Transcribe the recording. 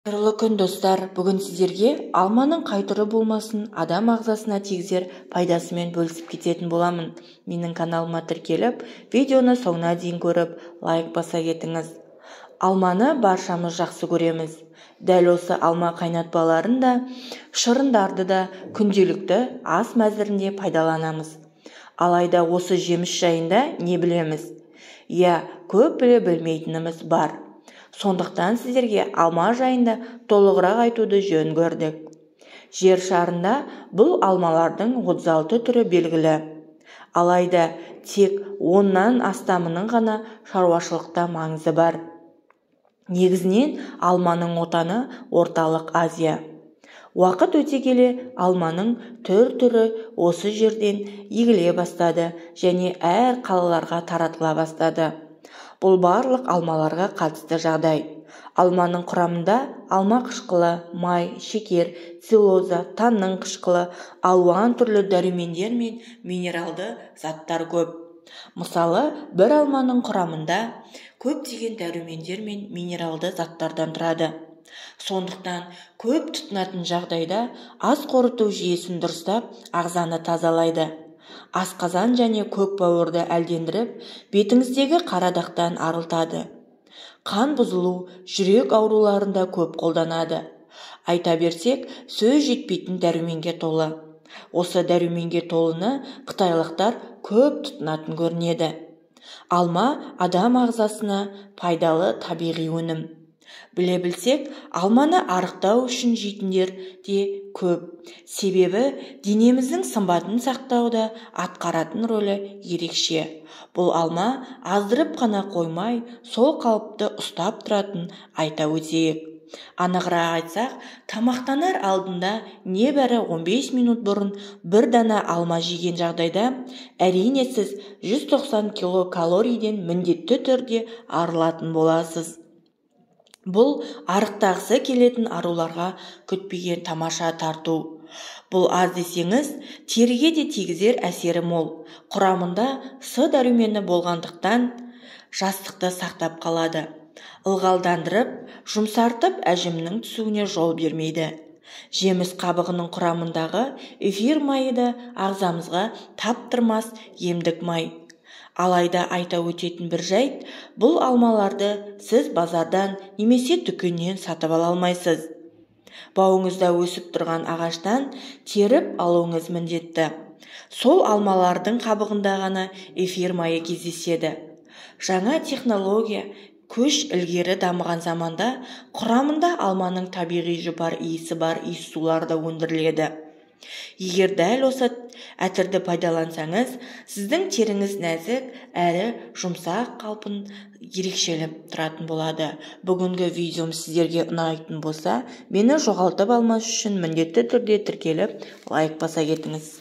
Қайырлы күн, достар! Бүгін сіздерге алманың қай түрі болмасын адам ағзасына тигізер пайдасымен бөлісіп кететін боламын. Менің каналыма тіркеліп, видеоны соңына дейін көріп, лайк баса кетіңіз. Алманы баршамыз жақсы көреміз. Дәл осы алма қайнатпаларын да, шырындарды да күнделікті ас мәзірінде пайдаланамыз. Алайда осы жеміс жайында не білеміз? Иә, көп біле білмейтініміз бар. Сондықтан сіздерге алма жайында толығырақ айтуды жөн көрдік. Жер шарында бұл алмалардың 36 түрі белгілі. Алайда тек 10-нан астамының ғана шаруашылықта маңызы бар. Негізінен алманың отаны Орталық Азия. Уақыт өте келе алманың түр-түрі осы жерден егіле бастады және әр қалаларға таратыла бастады. Бұл барлық алмаларға қатысты жағдай. Алманың құрамында алма қышқылы, май, шекер, целлюлоза, таннин қышқылы, алуан түрлі дәрумендер мен минералды заттар көп. Мысалы, бір алманың құрамында көптеген дәрумендер мен минералды заттардан тұрады. Сондықтан көп тұтынатын жағдайда ас қорыту жүйесін дұрыстап, ағзаны тазалайды. Асқазан және көк бауырды әлдендіріп, бетіңіздегі қара дақтан арылтады. Қан бұзылу, жүрек ауруларында көп қолданады. Айта берсек, сөз жетпейтін дәруменге толы. Осы дәруменге толыны қытайлықтар көп тұтынатын көрінеді. Алма адам ағзасына пайдалы табиғи өнім. Біле білсек, алманы арықтау үшін жейтіндер де көп. Себебі денеміздің сымбатын сақтауда атқаратын рөлі ерекше. Бұл алма аздырып қана қоймай, сол қалыпты ұстап тұратын айта өтейік. Анығырақ айтсақ, тамақтанар алдында небәрі 15 минут бұрын бір дана алма жеген жағдайда, әрине сіз 190 кило калорийден міндетті түрде арылатын боласыз. Бұл арықтағысы келетін аруларға күтпеген тамаша тарту. Бұл аз десеңіз, теріге де тигізер әсері мол. Құрамында С дәрумені болғандықтан жастықты сақтап қалады. Ылғалдандырып, жұмсартып әжімнің түсуіне жол бермейді. Жеміс қабығының құрамындағы эфир майы да ағзамызға таптырмас емдік май. Алайда айта өтетін бір жайт, бұл алмаларды сіз базардан немесе дүкеннен сатып ала алмайсыз. Бауыңызда өсіп тұрған ағаштан теріп алуыңыз міндетті. Сол алмалардың қабығында ғана эфир майы кездеседі. Жаңа технология көш ілгері дамыған заманда құрамында алманың табиғи жұпар иісі бар иіссулар да өндіріледі. Егер дәл осы әтірді пайдалансаңыз, сіздің теріңіз нәзік әрі жұмсақ қалпын ерекшелеп тұратын болады. Бүгінгі видеом сіздерге ұнайтын болса, мені жоғалтып алмас үшін міндетті түрде тіркеліп, лайк баса кетіңіз.